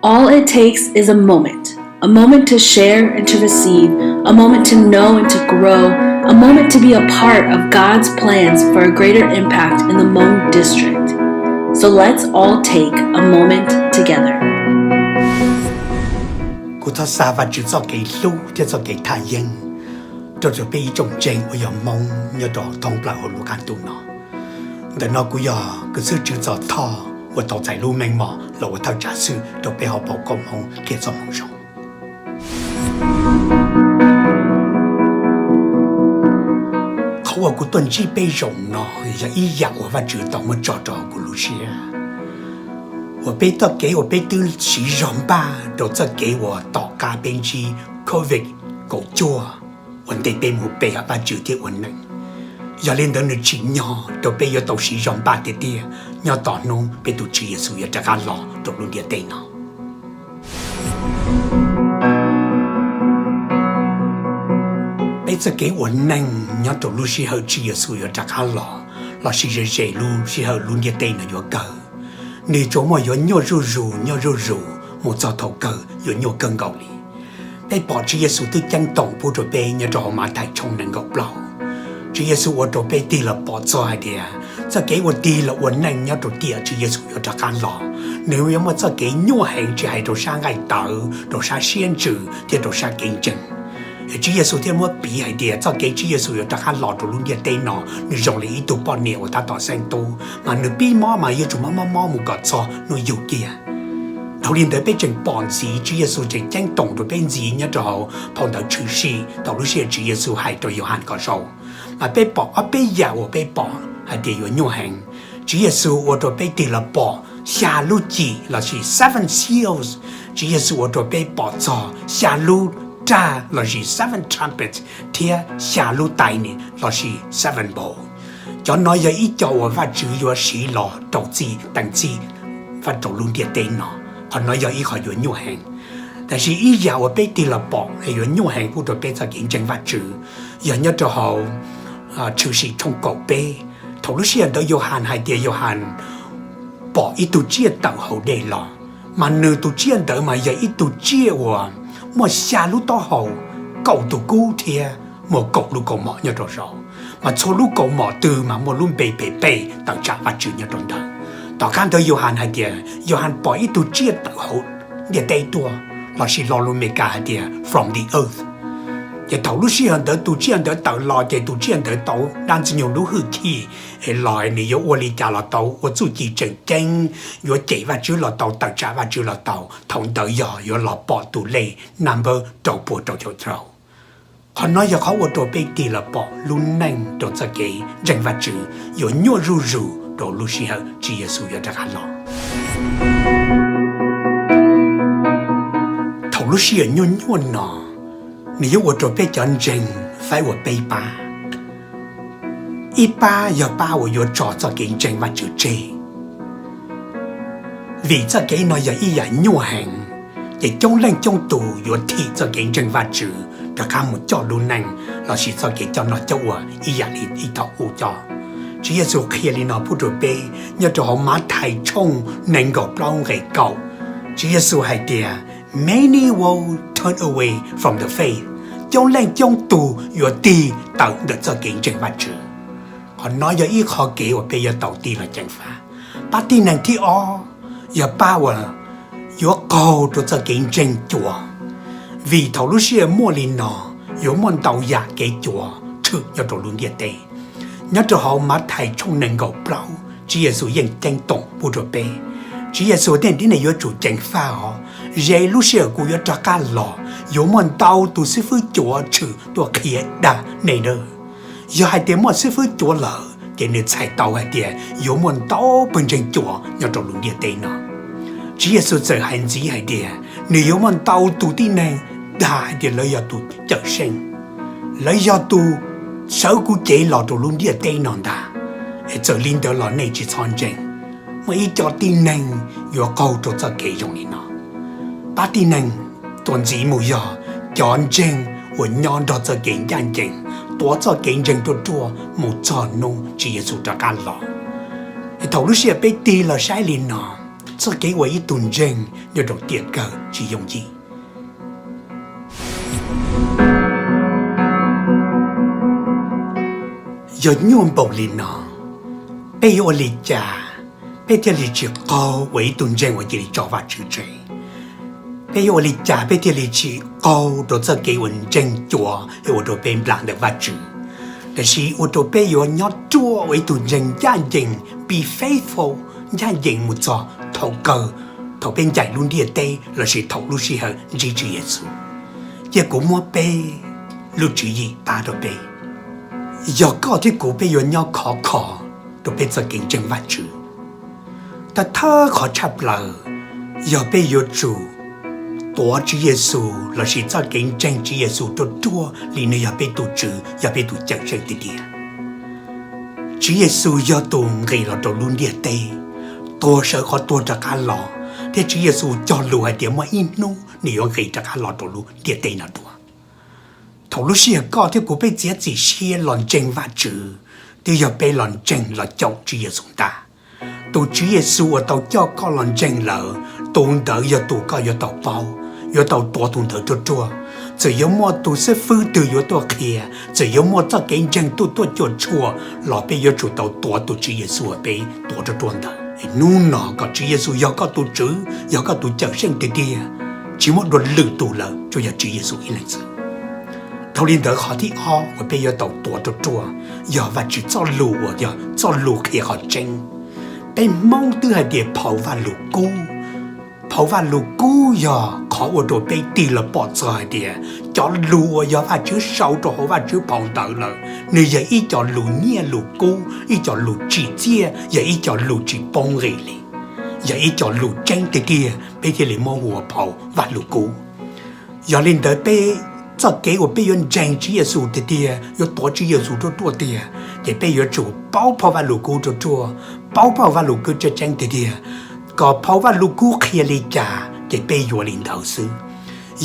All it takes is a moment, a moment to share and to receive, a moment to know and to grow, a moment to be a part of God's plans for a greater impact in the Hmong district. So let's all take a moment together. Kuv thov xa Vajtswv txoj kev hlub thiab txoj kev thaj yeeb rau rau peb ib tsoom ntseeg uas yog Hmoob nyob rau thoob plaws hauv lub qab ntuj no. Ntawm no kuv yog kws xwb tswv Txos Thoj uas tau txais lub meej mom los ua thawj tsam xwb rau peb hauv paus koob hmoov qhia txoj moo zoo. Qhov uas kuv tuaj ntsib peb zaum no yog ib yam uas Vajtswv tau muab tso rau hauv kuv lub siab, uas peb txoj kev uas peb twb siv zog npaj rau txoj kev uas tom qab peb ntsib Covid kaum cuaj ua ntej peb mus pe hawm Vajtswv thiab ua neej. Yog li ntawd nws tsim nyog rau peb yuav tau siv zog npaj tiag tiag nyob tom hnub peb tus Tswv Yexus yuav rov qab los rau lub ntiaj teb no. Peb txoj kev ua neej nyob rau lub sij hawm Tswv Yexus yuav rov qab los, lossis ze ze lub sij hawm lub ntiaj teb no yuav kawg, nws tsuas muaj yuav nyuaj zuj zus nyuaj zuj zus mus txog thaum kawg yuav nyuaj kawg nkaus li. Peb pom Tswv Yexus twb ceeb toom pub rau peb nyob rau hauv Mathais tshooj nees nkaum plaub. Tswv Yexus ua rau peb tig los pom txog hais tias txoj kev uas tig los ua neej nyob rau tiam Tswv Yexus yuav rov qab los, nws yuav muaj txoj kev nyuaj heev tsis hais rau sab nqaij tawv, rau sab siab ntsws thiab rau sab kev ntseeg. Tswv Yexus thiaj muab piv hais tias txoj kev Tswv Yexus yuav rov qab los rau lub ntiaj teb no nws zoo li ib tug poj niam uas tab tom xeeb tub, mas nws pib mob mas yuav tsum mob mob mob mus kom txog hnub yug kiag. Dhau li ntawd peb tseem pom ntxiv, Tswv Yexus tseem ceeb toom rau peb ntxiv nyob rau hauv phau ntawv Tshwm Sim thaum lub sij hawm Tswv Yexus hais rau Yauhas kom sau, mas peb pom ob peb yam uas peb pom hais tias yuav nyuaj heev. Tswv Yexus ua rau peb tig los pom xya lub cim lossis seven seals. Tswv Yexus ua rau peb pom txog xya lub raj lossis seven trumpets thiab xya lub tais nis lossis seven bowl. Cov no yog ib co uas Vajtswv yuav siv los rau txij teem txij vaj rau lub ntiaj teb no. Qhov no yog ib qho yuav nyuaj heev. Tab sis ib yam uas peb tig los pom es yuav nyuaj heev pub rau peb txoj kev ntseeg Vajtswv yog nyob rau hauv Tshwm Sim tshooj kaum peb. Thaum lub sij hawm ntawd Yauhas hais tias Yauhas pom ib tug tsiaj tawm hauv dej los, mas nws tus tsiaj ntawd mas yog ib tug tsiaj uas muaj xya lub taub hau, kaum tus kub thiab muaj kaum lub kaus mom nyob rau saud, mas txhua lub kaus mom twg mas muaj lub npe pem pem tawm tsam Vajtswv nyob rau ntawd. Tom qab ntawd Yauhas hais tias Yauhas pom ib tug tsiaj tawm hauv ntiaj teb tuaj, lossis lo lus Meskas hais tias from the earth. Ces thaum lub sij hawm ntawd tus tsiaj ntawd tawm los ces tus tsiaj ntawd tau dab Ntxwg Nyoog lub hwj chim es los nws yuav ua li cas los tau, ua txuj ci tseem ceeb, yuav cem Vajtswv los tau, tawm tsam Vajtswv los tau. Thaum ntawd yog yuav los pom tus lej naj npawb rau puas rau caum rau. Qhov no yog qhov ua rau peb tig los pom lub neej rau txoj kev ntseeg Vajtswv yuav nyuaj zuj zus rau lub sij hawm Tswv Yexus yuav rov qab los. Thaum lub sij hawm nyuaj nyuaj no, nws yuav ua rau peb cov ntseeg faib ua peb pab. Ib pab yog pab uas yuav tso txoj kev ntseeg Vajtswv tseg, vim txoj kev no yog ib yam nyuaj heev, ces coob leej coob tus yuav thim txoj kev ntseeg Vajtswv rov qab mus coj lub neej lossis txoj kev coj noj coj ua ib yam li ib thaum ub coj. Tswv Yexus qhia li no pub rau peb nyob rau hauv Mathais tshooj nees nkaum plaub nqe kaum. Tswv Yexus hais tias, many will turn away from the faith. Coob leej coob tus yuav tig tawm ntawm txoj kev ntseeg Vajtswv. Qhov no yog ib qho kev uas peb yuav tau tig los ceev faj. Pab tib neeg thib ob yog pab uas yuav qaug rau txoj kev ntseeg cuav, vim thaum lub sij hawm muaj li no yuav muaj ntau yam kev cuav tshwm nyob rau lub ntiaj teb. Nyob rau hauv Mathais tshooj nees nkaum plaub Tswv Yexus yeej ceeb toom pub rau peb. Tswv Yexus tias, nej yuav tsum ceev faj os, ze lub sij hawm kuv yuav rov qab los yuav muaj ntau tus xib fwb cuav tshwm tuaj qhia dag nej nawb. Yog hais tias muaj xib fwb cuav lawm ces nws txhais tau hais tias yuav muaj ntau pawg ntseeg cuav nyob rau lub ntiaj teb no. Tswv Yexus txawm hais ntxiv hais tias nws yuav muaj ntau tus tib neeg dag hais tias lawv yog tus cawm seej, lawv yog tus sawv kuv cev los rau lub ntiaj teb no ntag. Es txawm li ntawd los nej tsis txhob ntseeg. Muaj ib co tib neeg yuav qaug rau txoj kev zoo li no. Pab tib neeg tuaj ntxiv mus yog cov ntseeg uas nyob nrog txoj kev ncaj ncees, tuav txoj kev ntseeg ruaj ruaj mus txog hnub Tswv Yexus rov qab los. Es thaum lub sij hawm peb tig los saib li no, Txoj kev ua ib tug ntseeg nyob rau tiam kawg tsis yooj yim. Yog nyuaj npaum li no, peb yuav ua li cas peb thiaj li tsis qaug ua ib tug ntseeg uas cia li tso Vajtswv tseg? Peb yuav ua li cas peb thiaj li tsis qaug rau txoj kev uas ntseeg cuav es ua rau peb nplam ntawm Vajtswv, tiam sis ua rau peb yuav nyob ruaj ua ib tug ntseeg ncaj ncees, be faithful, ncaj ncees mus txog thaum kawg, thaum peb ncaim lub ntiaj teb lossis thaum lub sij hawm ntsib Tswv Yexus? Cia kuv muab peb lub tswv yim pab rau peb. Yog koj thiab kuv peb yuav nyob khov kho rau peb txoj kev ntseeg Vajtswv. Thawj thawj qhov tshaj plaws, yog peb yuav tsum tuav Tswv Yexus lossis txoj kev ntseeg Tswv Yexus ruaj ruaj li nws yog peb tus Tswv, yog peb tus Cawmseej tiag tiag. Tswv Yexus yog tus nqis los rau lub ntiaj teb, tuag sawv qhov tuag rov qab los, thiab Tswv Yexus cog lus hais tias muaj ib hnub nws yuav nqis rov qab los rau lub ntiaj teb no dua. Thaum lub sij hawm koj thiab kuv peb txiav txim siab los ntseeg Vajtswv, twb yog peb los ntseeg los caum Tswv Yexus ntag. Tus Tswv Yexus uas tau coj koj los ntseeg lawm, tus ntawd yog tus koj yuav tau paub, yuav tau tuav tus ntawd ruaj ruaj. Txawm yuav muaj tus xib fwb twg yuav tuaj qhia, txawm yuav muaj txoj kev ntseeg twg tuaj cuam tshuam, los peb yuav tsum tau tuav tus Tswv Yexus uas peb tuav ruaj ruaj ntawd. Hnub no kom Tswv Yexus yog koj tus Tswv, yog koj tus Cawmseej tiag tiag, tsis muaj dua lwm tus lawm, tsuas yog Tswv Yexus ib leeg xwb. Dhau li ntawd, qhov thib ob uas peb yuav tau tuav ruaj ruaj yog Vajtswv txoj lus uas yog txoj lus qhia qhov tseeb. Peb Hmoob twb hais tias phau Vajluskub. Phau Vajluskub yog qhov ua rau peb tig los pom txog hais tias cov lus uas yog Vajtswv sau rau hauv Vajtswv phau ntawv lawm, nws yog ib co lus nyiaj lus kub, ib co lus tsim txiaj, yog ib co lus tsis poob nqis li, yog ib co lus tseeb tiag tiag, peb thiaj li muab hu ua phau Vajluskub. Yog li ntawd peb, txoj kev uas peb yuav ntseeg Tswv Yexus tiag tiag, yuav tuav Tswv Yexus ruaj ruaj tiag, ces peb yuav tsum paub phau Vajluskub ruaj ruaj, paub phau Vajluskub tseeb tseeb tiag tiag, kom phau Vajluskub qhia li cas ces peb yuav li ntawd xwb.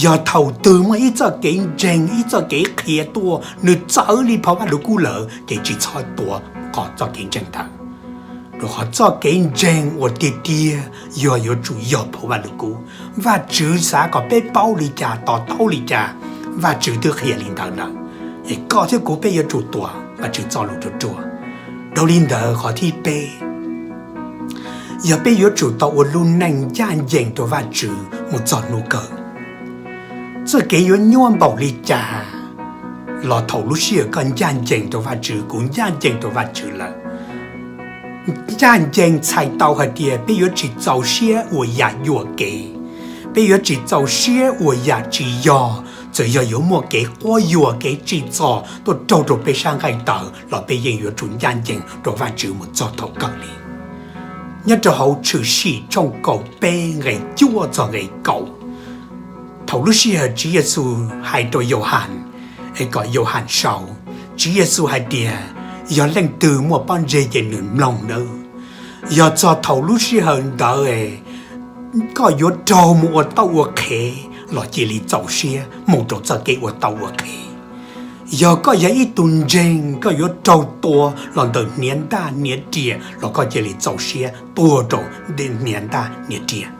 Yog thaum twg muaj ib txoj kev ntseeg, ib txoj kev qhia tuaj nws txawv li phau Vajluskub lawm ces tsis txhob tuav qhov txoj kev ntseeg ntawd. Rau qhov txoj kev ntseeg uas tiag tiag yog yuav tsum yog phau Vajluskub. Vajtswv xav kom peb paub li cas, to taub li cas, Vajtswv twb qhia li ntawd lawm. Es koj thiab kuv peb yuav tsum tuav Vajtswv txoj lus ruaj ruaj. Dhau li ntawd, qhov thib peb, yog peb yuav tsum tau ua lub neej ncaj ncees rau Vajtswv mus txog hnub kawg. Txoj kev yuav nyuaj npaum li cas los thaum lub sij hawm koj ncaj ncees rau Vajtswv, kuv ncaj ncees rau Vajtswv lawm, ncaj ncees txhais tau hais tias peb yuav tsis txaus siab ua yam yuam kev, peb yuav tsis txaus siab ua yam tsis yog. Txawm yog yuav muaj kev quab yuam, kev tsim txom tuaj raug rau peb sab nqaij tawv los peb yeej yuav tsum ncaj ncees rau Vajtswv mus txog thaum kawg li. Nyob rau hauv Tshwm Sim tshooj kaum peb nqe cuaj txog nqe kaum, thaum lub sij hawm Tswv Yexus hais rau Yauhas, es kom Yauhas sau, Tswv Yexus hais tias, yog leej twg muaj pob ntseg ces nws mloog nawb. Yog txog thaum lub sij hawm ntawd es koj yuav raug mus ua tauj ua qhev los cia li txaus siab mus rau txoj kev ua tauj ua qhev. Yog koj yog ib tug ntseeg, koj yuav raug tua los ntawm hniav ntaj hniav riam los koj cia li txaus siab tuag rau hniav ntaj hniav riam.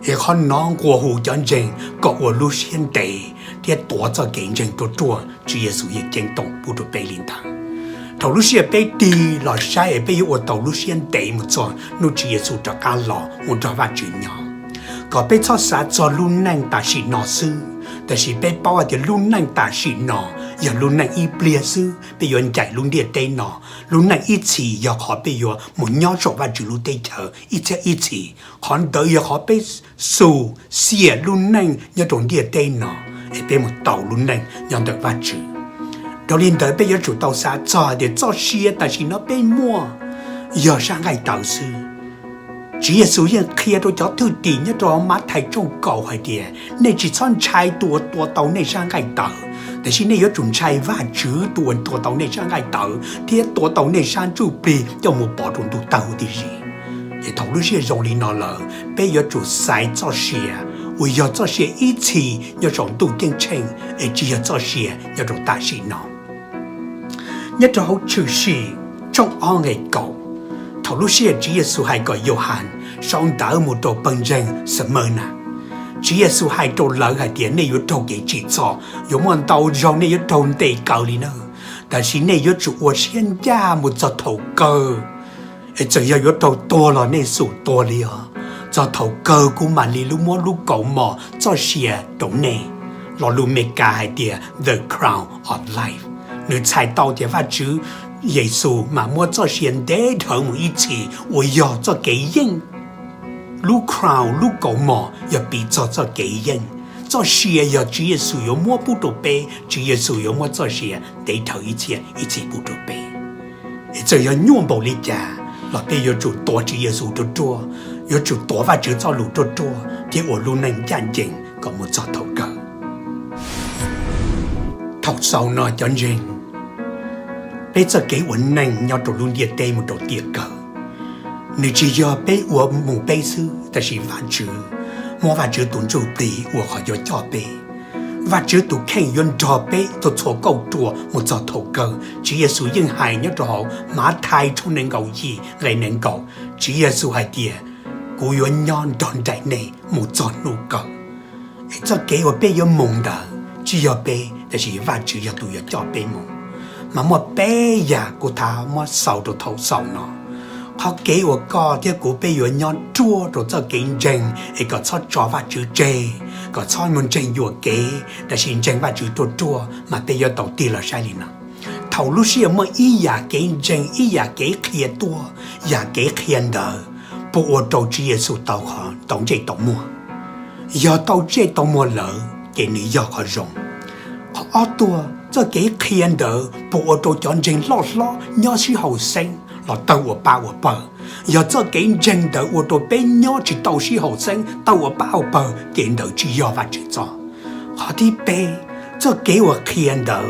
Es qhov no nqua hu cov ntseeg kom ua lub siab ntev thiab tuav txoj kev ntseeg ruaj ruaj. Tswv Yexus yeej ceeb toom pub rau peb li ntawd. Thaum lub sij hawm peb tig los saib es peb yuav ua tau lub siab ntev mus txog hnub Tswv Yexus rov qab los mus nrog Vajtswv nyob, kom peb txhob xav txog lub neej tam sim no xwb, tab sis peb paub hais tias lub neej tam sim no yog lub neej ib pliag xwb, peb yuav ncaim lub ntiaj teb no. Lub neej ib txhis yog qhov peb yuav mus nyob saum Vajtswv lub teb chaws ib txhiab ib txhis. Qhov ntawd yog qhov peb xum xiam lub neej nyob rau ntiaj teb no, es peb mus tau lub neej nyob ntawm Vajtswv. Dhau li ntawd peb yuav tsum tau xav txog tias txoj sia tam sim no peb muaj yog sab nqaij tawv xwb. Tswv Yexus yeej qhia rau cov thwj tim nyob rau Mathais tshooj kaum hais tias, nej tsis txhob ntshai tus uas tua tau nej sab nqaij tawv, tab sis nej yuav tsum ntshai Vajtswv tus uas tua tau nej sab nqaij tawv thiab tua tau nej sab ntsuj plig coj mus pov rau ntuj tawg huv tib si. Ces thaum lub sij hawm zoo li no lawm, peb yuav tsum xaiv txoj sia uas yog txoj sia ib txhis nyob saum ntuj ceeb tsheej, es tsis yog txoj sia nyob rau tam sim no. Nyob rau hauv Tshwm Sim tshooj ob nqe kaum, thaum lub sij hawm Tswv Yexus hais kom Yauhas sau ntawv mus rau pawg ntseeg Xamees na. Tswv Yexus hais rau lawv hais tias nej yuav raug kev tsim txom, yuav muaj ntau zaug nej yuav raug ntes kaw li na, tab sis nej yuav tsum ua siab ncaj mus txog thaum kawg. Es txawm yog yuav raug tuag los nej xum tuag li os, txog thaum kawg kuv mam li lub muab lub kaus mom txoj sia rau nej. Lo lus Meskas hais tias the crown of life. Nws txhais tau tias Vajtswv, Yexus mas muab txoj sia ntev dhawv mus ib txhis uas yog txoj kev yeej. Lub crown, lub kaus mom yog piv txog txoj kev yeej. Txoj sia yog Tswv Yexus yuav muab pub rau peb, Tswv Yexus yuav muab txoj sia ntev dhawv ib txhis ib txhis pub rau peb. Es txawm yog nyuaj npaum li cas los peb yuav tsum tuav Tswv Yexus ruaj ruaj, yuav tsum tuav Vajtswv txoj lus ruaj ruaj thiab ua lub neej ncaj ncees kom mus txog thaum kawg. Thaum xaus no cov ntseeg, peb txoj kev ua neej nyob rau lub ntiaj teb mus rau tiam kawg, nws tsis yog peb ua mus peb xwb, tab sis Vajtswv, muab Vajtswv tus Ntsujplig ua qhov yuav coj peb. Vajtswv tus kheej yuav nrog peb txhua txhua kauj ruam mus txog thaum kawg. Tswv Yexus yeej hais nyob rau hauv Mathais tshooj nees nkaum yim nqe nees nkaum, Tswv Yexus hais tias, kuv yuav nyob nrog nraim nej mus txog hnub kawg. Es txoj kev uas peb yuav mus ntawd tsis yog peb, tab sis Vajtswv yog tus yuav coj peb mus. Mas muaj peb yam kuv thav muab xaus rau thaum xaus no. Qhov kev uas koj thiab kuv peb yuav nyob ruaj rau txoj kev ntseeg es kom txhob tso Vajtswv tseg, kom txhob mus ntseeg yuam kev, tab sis ntseeg Vajtswv ruaj ruaj mas peb yuav tau tig los saib li no. Thaum lub sij hawm muaj ib yam kev ntseeg, ib yam kev qhia tuaj, yam kev qhia ntawd puas ua rau Tswv Yexus tau qhov tau ntsej tau muag? Yog tau ntsej tau muag lawm ces nws yog qhov zoo. Qhov ob tuaj, txoj kev qhia ntawd puas ua rau cov ntseeg loj hlob nyob sib haum xeeb los tawg ua pab ua pawg? Yog txoj kev ntseeg ntawd ua rau peb nyob tsis tau sib haum xeeb tawg ua pab ua pawg ces ntawd tsis yog Vajtswv txoj. Qhov thib peb, txoj kev uas qhia ntawd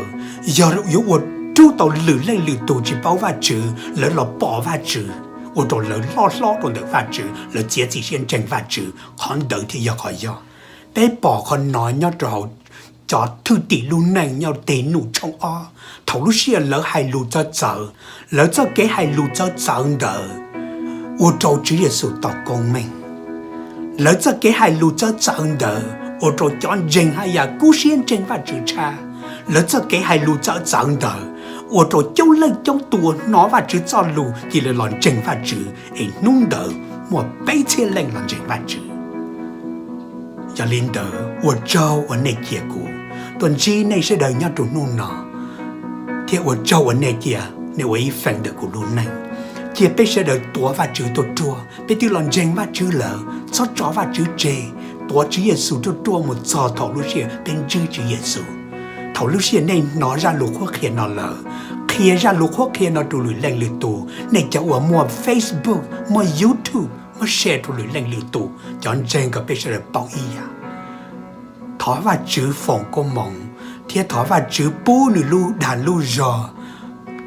yog yuav ua rub tau lwm leej lwm tus tsis paub Vajtswv lawv los pom Vajtswv, ua rau lawv loj hlob rau ntawm Vajtswv, lawv txiav txim siab ntseeg Vajtswv, qhov ntawd thiaj yog qhov yog. Peb pom qhov no nyob rau hauv cov thwj tim lub neej nyob Tes Num tshooj ob, thaum lub sij hawm lawv hais lus txawv txawv, lawv txoj kev hais lus txawv txawv ntawd ua rau Tswv Yexus tau koob meej. Lawv txoj kev hais lus txawv txawv ntawd ua rau cov ntseeg haj yam kub siab ntseeg Vajtswv tshaj. Lawv txoj kev hais lus txawv txawv ntawd ua rau coob leej coob tus uas hnov Vajtswv txoj lus cia li los ntseeg Vajtswv, es hnub ntawd muaj peb txhiab leej los ntseeg Vajtswv. Yog li ntawd ua tsaug uas nej cia kuv tuaj ntsib nej sawv daws nyob rau hnub no, thiab ua tsaug uas nej cia nej ua ib feem ntawm kuv lub neej. Cia peb sawv daws tuav Vajtswv tuaj ruaj, peb twb los ntseeg Vajtswv lawm txhob tso Vajtswv tseg, tuav Tswv Yexus ruaj ruaj mus txog thaum lub sij hawm peb ntsib Tswv Yexus. Thaum lub sij hawm nej hnov zaj lus qhuab qhia no lawm, qhia zaj lus qhuab qhia no rau lwm leej lwm tus, nej cov uas muaj Facebook, muaj YouTube, muab share rau lwm leej lwm tus, cov ntseeg kom peb sawv daws paub ib yam. Thov Vajtswv foom koob hmoov thiab thov Vajtswv pub nws lub dag lub zog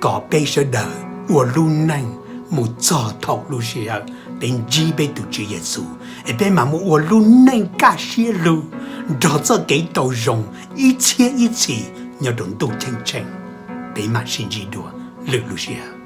kom peb sawv daws ua lub neej mus txog thaum lub sij hawm peb ntsib peb tus Tswv Yexus, es peb mam mus ua lub neej kaj siab lug nrog txoj kev tau zoo ib txhiab ib txhis nyob rau ntuj ceeb tsheej. Peb mam sib ntsib dua lwm lub sij hawm.